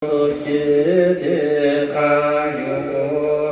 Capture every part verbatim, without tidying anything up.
sukhī dīghāyuko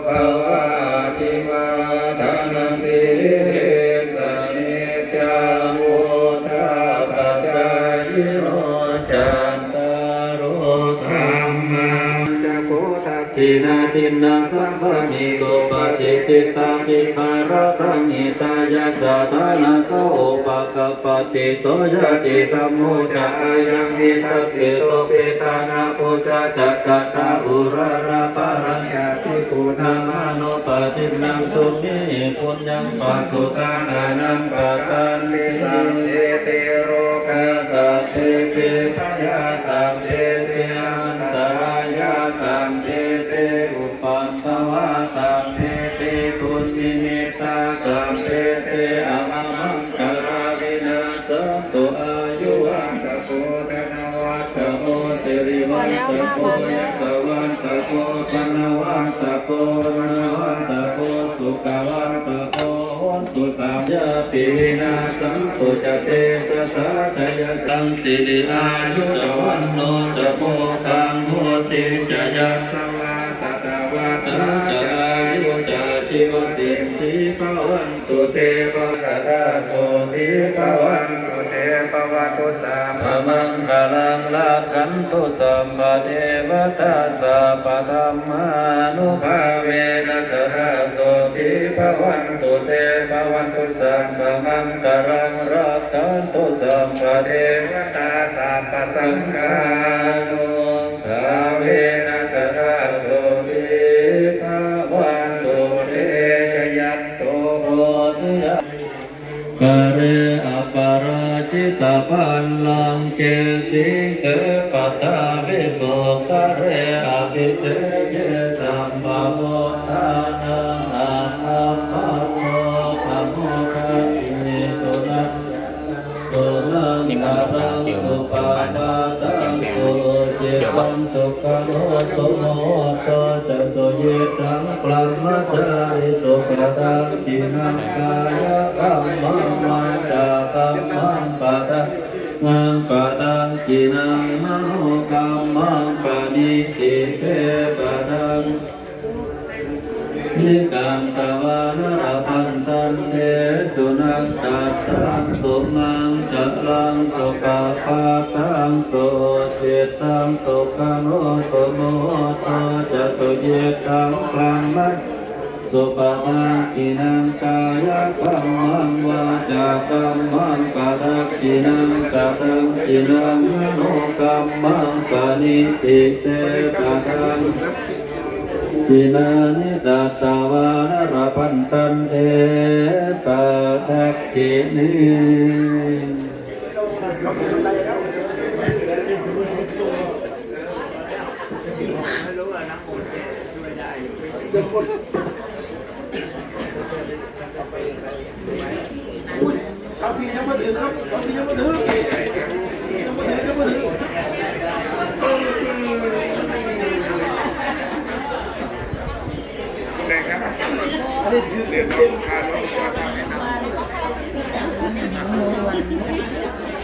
bhava. Abhivādanasīlissa niccaṃ vuḍḍhāpacāyino cattāro dhammā. Pañca kho dakkhiṇā dinnā saṅghamhi supatiṭṭhitā dīgharattaṃ hitāyassa. Ṭhānā so upaka ppati. So ñātidhammo ca ayaṃ nidassito petāna pūjā ca katā uḷārā balañca bhikkhūnamanuppadinnaṃ tumhehi puññaṃ pasutaṃ anappakanti. Sabbe te rogā sabbe te bhayā sabbe te antarāyā sabbe te upaddavā sabbe te dunnimittā sabbe te avamaṅgalā vinassantu. Āyuvaḍḍhako dhanavaḍḍhako พอแล้วค่ะ sirivaḍḍhako พอแล้ว yasavaḍḍhako balavaḍḍhako vaṇṇavaḍḍhako sukhavaḍḍhako hotu sabbadā. Ñātiyāpi vinassantu ca tejasā. Jayassaṃ siri āyu ca vaṇṇo ca bhogaṃ vuḍḍhī ca yasavā satavassā ca āyū ca jīvasiddhī bhavantu te. Sadā sotthī bhavantu te. Bhavatu sabbamaṅgalaṃ rakkhantu sabbadevatā sabbadhammānubhāvena sadā sotthī bhavantu te. Bhavatu sabbamaṅgalaṃ rakkhantu sabbadevatā sabbasaṅghānubhāvena sadā sotthī bhavantu te. Jayanto bodhiyā kare aparājitapallaṅke sīse paṭhavipokkhare abhiseke sabbabuddhānaṃ aggappatto pamodati. Sunakkhattaṃ sumaṅgalaṃ supabhātaṃ suhuṭṭhitaṃ sukhaṇo sumuhutto ca suyiṭṭhaṃ brahmacārisu padakkhiṇaṃ kāyakammaṃ vācākammaṃ padakkhiṇaṃ padakkhiṇaṃ manokammaṃ paṇidhī te padakkhiṇāni katvāna labhantatthe. Sunakkhattaṃ sumaṅgalaṃ supabhātaṃ suhuṭṭhitaṃ sukhaṇo sumuhutto ca suyiṭṭhaṃ brahma supadakkhiṇaṃ kāyakammaṃ vācākammaṃ padakkhiṇaṃ padakkhiṇaṃ manokammaṃ paṇidhī te padakkhiṇāni katvāna labhantatthe padakkhiṇe. เอาพี่ยังมาถือครับ เอาพี่ยังมาถือ ยังมาถือ ยังมาถือ อันนี้ถือเต็มๆ เ